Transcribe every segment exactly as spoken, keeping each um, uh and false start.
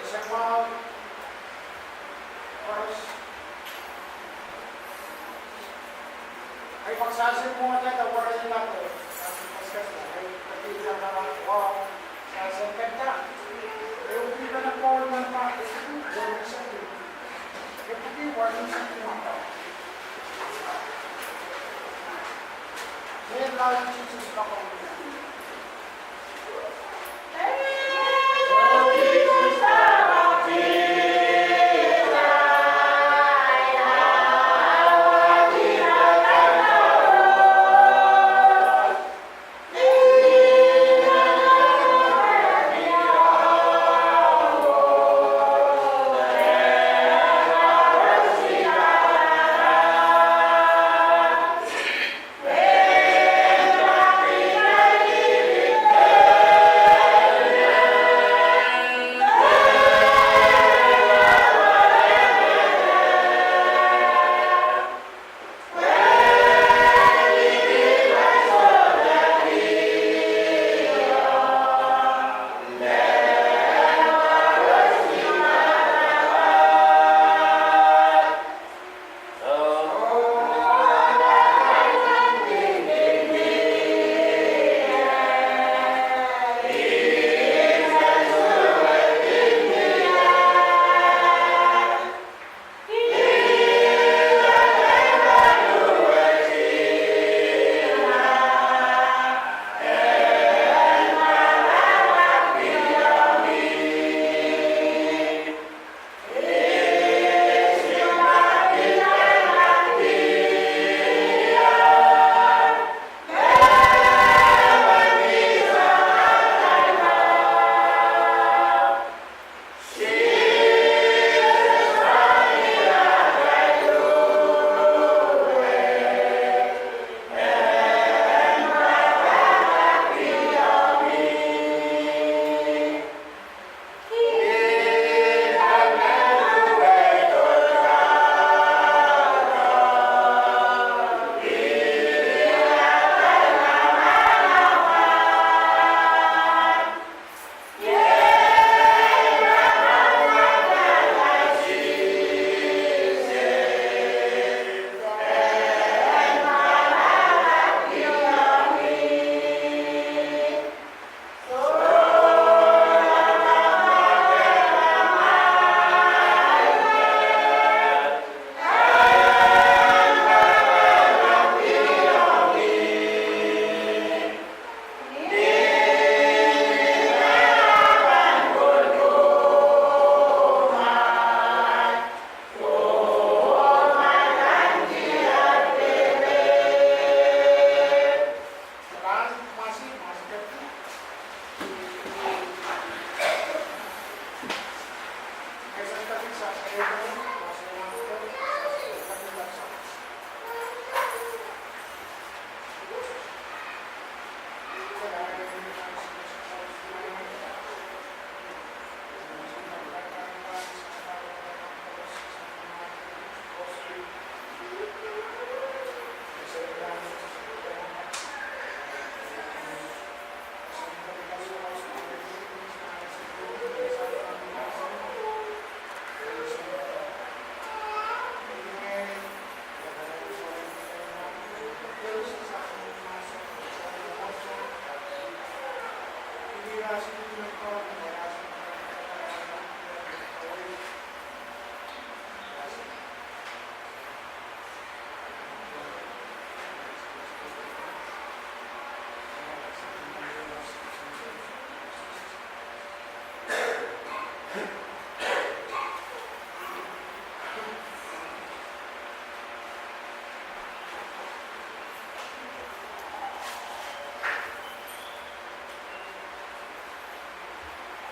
Semwahu, koaros. Ai pak sahse mwohtail da warehla de, ai pak sahse kanda. E pil pahn Pohl nan pa, e pil warning sign. E pil warning sign. Mehlel Sises pahn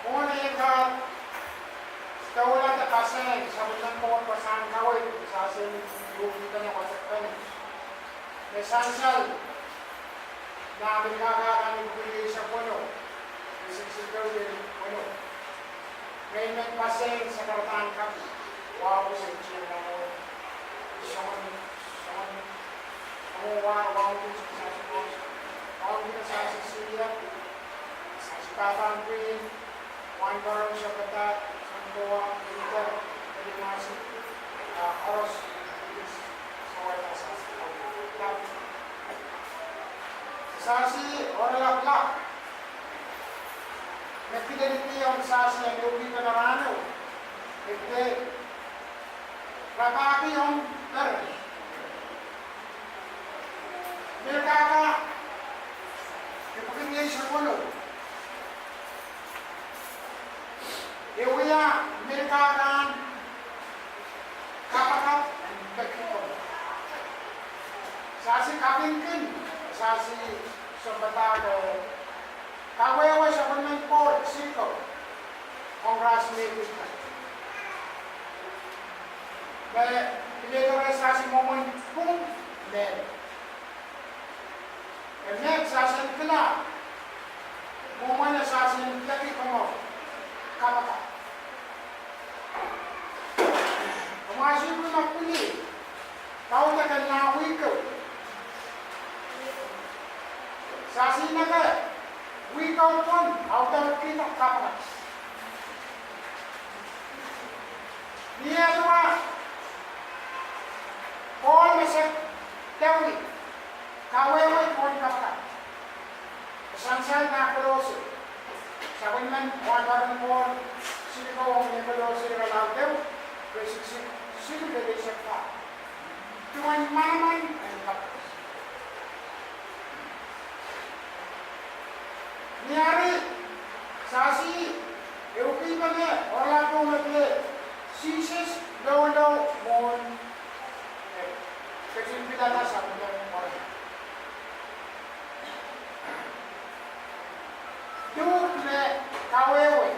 Mwohn en kak doulahte pasang sapwellimen Koht wasahn kaweid, sahse ni ruhkihda nan wasaht kan. Me sansal, nan kakahieng ipwidi eisek weneu, eisek siluh de weneu. Ngehi men pasang sakaradahn kapi, wahu sehse nan soangen, soangen, soangen wahu, wahu sehse, wahu sehse, wahu sehse, sehse pahpahn pwihn, wain koaros sohte padahk, soangen Kowa, Peter, Elimas, ah, Aros, Ilis, Sawel, Asas, Lapin. Sasi, Oralap Lap. Me kileldi ong Sasi en ehu pihpen rahno. Epwe rapahki ong peren. Melkahka, epwiki rieisek weneu. E wia melkahkan kapakap en peki komour. Sasi kapingkin, Sasi sohpeidahte kawehwe sapwellimen Pohl siluh ong rahs me pil kan. Me pil doadoahk Sasi mwomwen pwung me E met Sasi en kilang, mwomwen Sasi en peki komour kapakap. Amwa siluh me pwili, kaudok en nah wihko. Sasi neke wihko pwon, audaudkihda kapakap. Ni eh duwen Pohl me se dewi kawehwe pwon kapakap. Sansal nah Kolose. Sapwellimen wahnpoaron Pohl siluh ong ni Kolose irelaud ehu, rieisek siluh, rieisek pahieu. Duwen manaman en kapakap. Ni ari, Sasi, ehu pihpen Oralap Lap me pil Sises loulou mwohn, eh, ketin pilada sapwellimen Oralap. Duhk me kawehwe,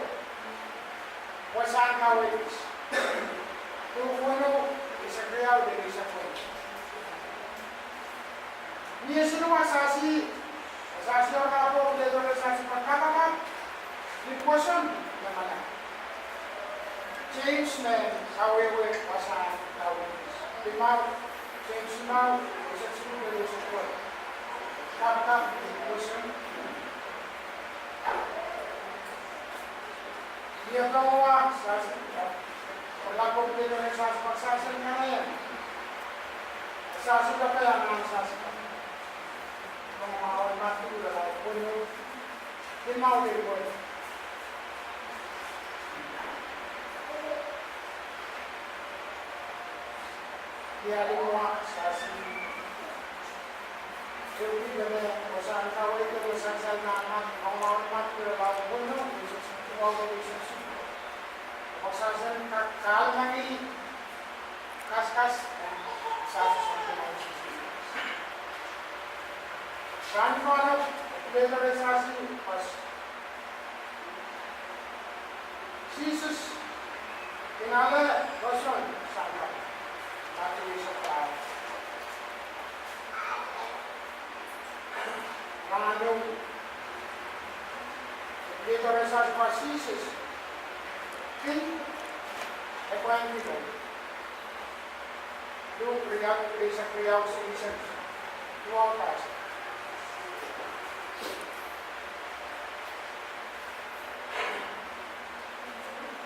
wasahn kaweid. Duhk weneu, rieisek riau, rieisek weneu. Ni eh siluh Sasi, Sasi Oralap Lap, pil doadoahk Sasi pahn kapakap ni pwoson me mala. James me kawehwe wasahn kaweid. Limau, James limau, rieisek siluh, rieisek weneu. Kapakap ni pwoson. Ni eh pahn Sasi, Oralap Lap pil doadoahk Sasi pahn Sasi en kanaiehng. Sasi kapakap, Sasi kapakap. Pahn Madiu irelaud weneu, limau lel weneu. Ni eh limau Sasi, ehu pihpen wasahn kaweid, wasahn sansal, nan Madiu, Madiu irelaud weneu, rieisek siluh, rieisek siluh. Wasahn sansal, ka-, kalmangih, kaskas, Sasi sohte mwahu. Rahn koaros, pil doadoahk Sasi, pas Sises kin ale roson sang kapakap. Madiu rieisek pahieu. Rahno, pil doadoahk Sasi pas Sises kin epwahn kihdo. Luk riau, rieisek riau, rieisek duwau pahieu.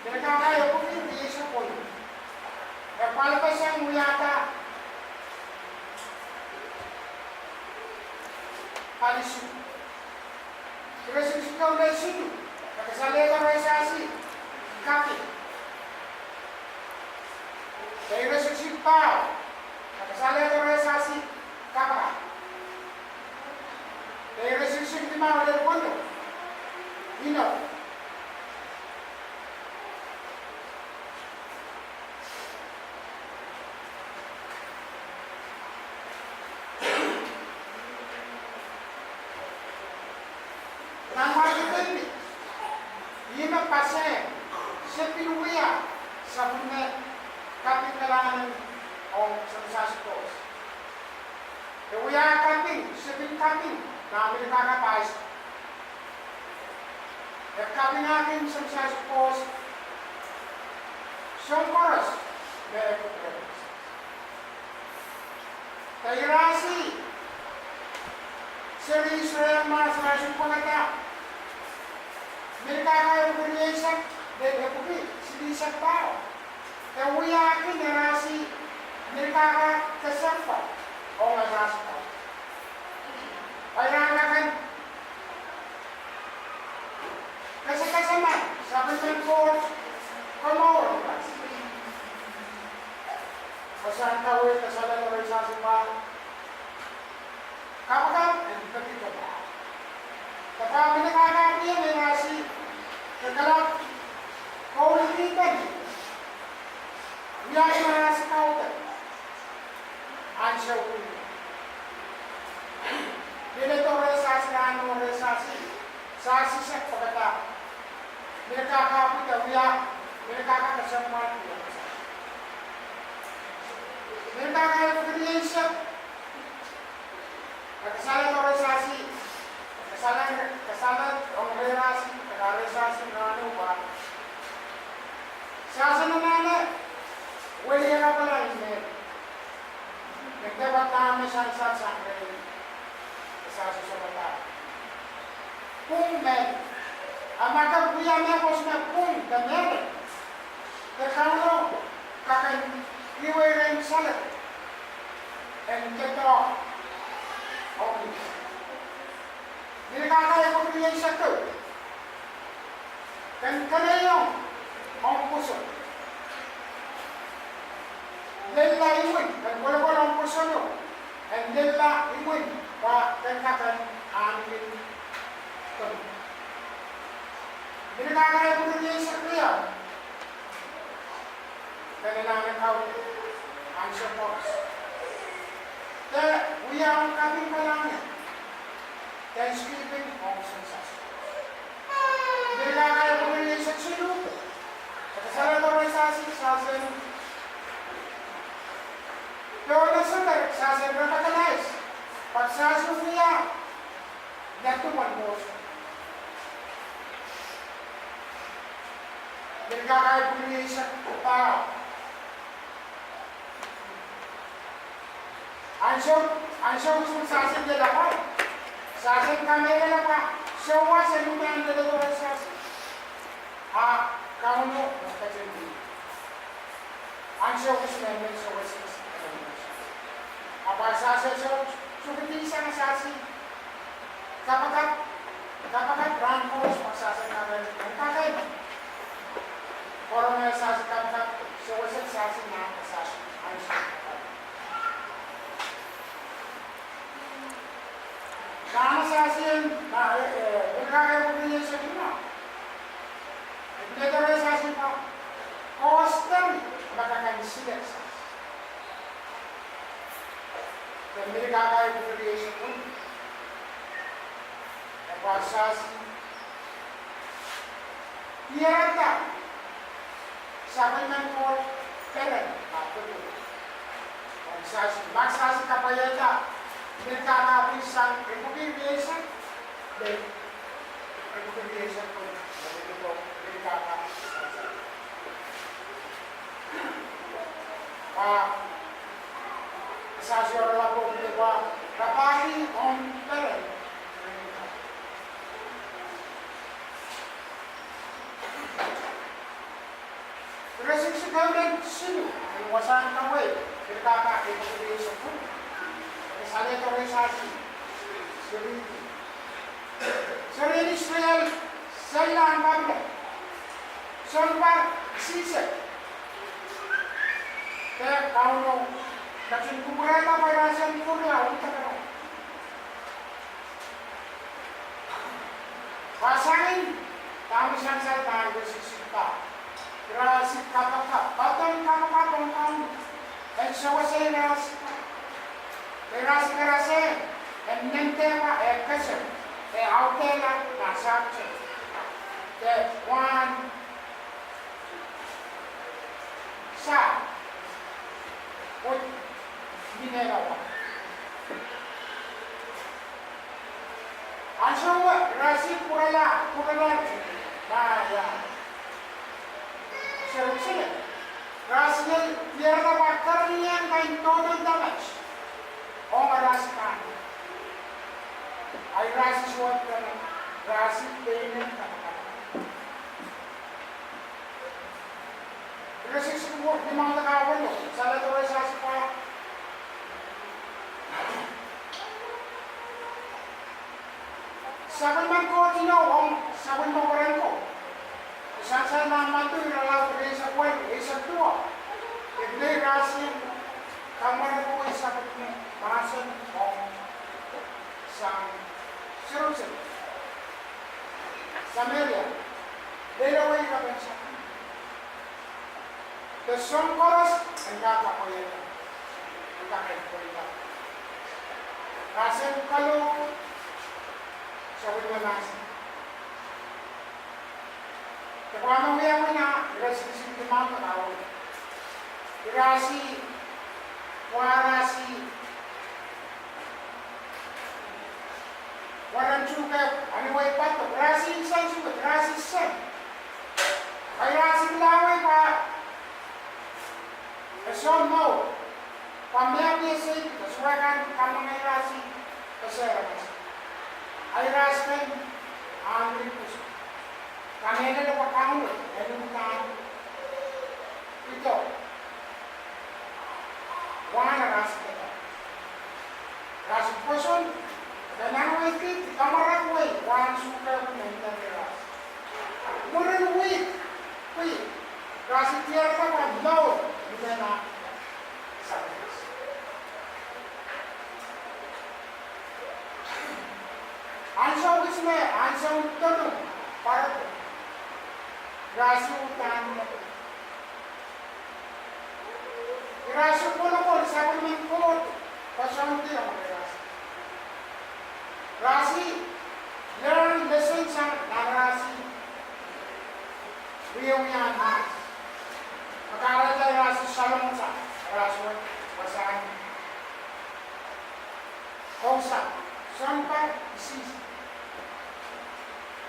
Melkahka epwiki rieisek weneu. E paliwar sang wiahda palisu. Ire siluh, siluh, rieisek siluh, e kasalehda reh Sasi kaping. Ire siluh, siluh pahieu, e kasalehda reh Sasi kapakap. Ire siluh, siluh limau lel weneu, inou. Nan mwahu de pil, ih me paseng, se pil wia sapwellime kaping kalahngan ong Samsas Post. E wia kaping, se pil kaping, nan Melkahka pahieu. E kapingahki Samsas Post soahng koaros me e kupwurki. Eri Sasi, seri Israel mahs, Sasi pwekada Melkahka epwiki rieisek, de epwiki Isek paho, e wiahki neirasi, neirkaka kesempwal ong neirasi paho. Pwe irail akan kesekesema sapwellimen Koht komour. Wasahn kaweid kasalehiong neirasi pwe kapakap en peki kapakap. Kapakap me neirkaka pwihki neirasi, ke kalap koulki peki. Wiahki neirasi kaudok. Ansou pwukat, leledo reisasi, rahno reisasi, sasi sehse pwekada. Neirkaka pwihki wia, neirkaka kesempwal pwihki. Neirkaka epwiki rieisek, e kasalehiong reisasi, kasale, kasalehiong reirasi, kasalehiong reisasi rahno pwe sasi anahne weliakapwala en mehlel. Nin dehpa dahme sansal sang rehi, e sasi sohte pahn pwung mehlel. A ma ke wia mehkot me pwung de mehlel, ke Kauno kak en iwei rehn salek en doadoahk ong neirkaka epwiki rieisek, ken keiong ong pwoson. Lella imwin, ken kolokol ong pwosono. En lella imwin, pwe ken kak en ahneki pwung. Neirkaka epwiki rieisek riau, ken anahne kaun ansou koaros. De wia ong kaping kalahngan, Thanksgiving ong sansal. Neirkaka epwiki rieisek siluh, e kasalehiong reisasi, sasi en, de wasa me sehse, sasi en recognize, pwe sasi wia nadumwen Moses. Neirkaka epwiki rieisek paho, ansou, ansou kisin sasi en lella pwe, sasi en kamehlele pwe, sewese lupehn leledo reisasi. A Kauno me ketin wia. Ansou kisin men sewese. Ahpw sasi sohte, sohte kihsang sasi. Kapakap, kapakap rahn koaros pwe sasi en kamehlele, en kakehr. Koaros me sasi kapakap, sewese sasi nan sasi, ansou kapakap. Nan sasi en, nan, eh, eh, neirkaka epwiki rieisek limau, e pil doadoahk sasi pwe, koasten me kak en silek sasi. Neirkaka epwiki rieisek limau, e pahn sasi diarada sapwellimen Koht peren, ma pwukat. Ong sasi, ma sasi kapwaiada neirkaka pwihsang epwiki rieisek, de epwiki rieisek pwung, de epwiki rieisek pwung. Pwe sasi oaralap pwung, pwe rapahki ong peren. Ire siksik ehu len siluh en wasahn kaweid, neirkaka epwiki rieisek limau, e kasalehiong reisasi, seri, serien Israel, seri nan Babilon, sounpar sisek. De Kauno ketin kupwurehda pwe irail en pwurala, uhdahn wasahn dahme sansal nan ire siksik paho. Irail kapakap, pahn kapakap ong Kauno en sewese irail. Irail karasehr, en nentehla, e kese, e audehla nan sahpwete, de wahn sahpw, oh minehla wahn. Ansou me irail pwurala, pwurala, ma ia, Serusalem, irail diarada pwe kerenieng kan tohto damage ong irail kan. A irail suwed kan, irail peinen kapakap. Ire siksik limau de kahwei, saledewei sasi pwe sapwellimen Koht inou ong sapwellime pwuren ko. Sansal nan Madiu irelaud rieisek wet, rieisek duwe. Epwei rasien kamwarekiwei sapwellime mahsen ong sang Jerusalem, Sameria, lelohng sapwellime. De soahng koaros en kak kapwaiada, en kak kapwaiada. Rasehng kaloh, sapwellime mahsen. De pwe me wiahki nan ire siksik limau de kahwei, irasi, pwe irasi weren tuhke, anahne padok, irasi insensuwed, irasi sen. Pwe irasi kilawei pwe e soh mour, pwe mie pil sehse, pwe suwed kan kamwenge irasi, pwe sehse. Irasi ken ahn ripus. Kamehlele pwe Kauno, e luhkdahn ido. Wahn irasi keda. Irasi pwoson, de nan wehi, kamwarekiwei, wahn suhke men nan irasi. Mwurin wihk, pwe irasi diarada pwe mour, ni mehn sapwellime. Ansou kis me, ansou doadoahk, pwarada. Irasi uhdahn me. Irasi kolokol sapwellimen Koht, koasoandi ong irasi. Irasi learn lesson sang nan irasi wiewia mahs. Me kahrehda irasi salongosang, irasi wet wasahn kousoan, sounpar, isihsek.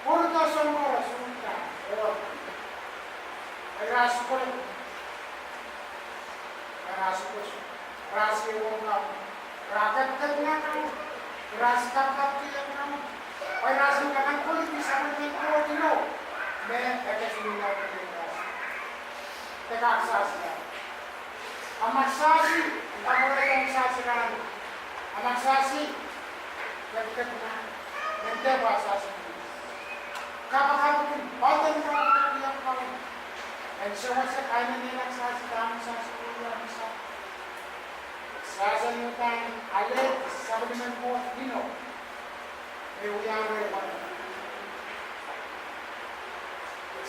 Pwurodo sounpar, sounpar, oh. Irasi kolokol. Irasi koasoan. Irasi ehuong Kauno. Irasi kepikepina Kauno. Irasi kapakapki Kauno. Pwe irasi kak kolokol sapwellimen Koht inou. Me e ketin inou irasi. De kak sasi. A ma sasi, kapwaiada sasi rahn. A ma sasi, kepikepina, men de pwe sasi. Kapakapki, pahn kapakapki Kauno. En sewese kaimenseng sasi, dahme sasi, sasi. Sasi ni pahn ale sapwellimen Koht inou. Me wiawi pahn.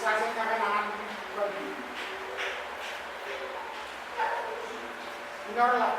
Sasi kak nan pahn. Norla.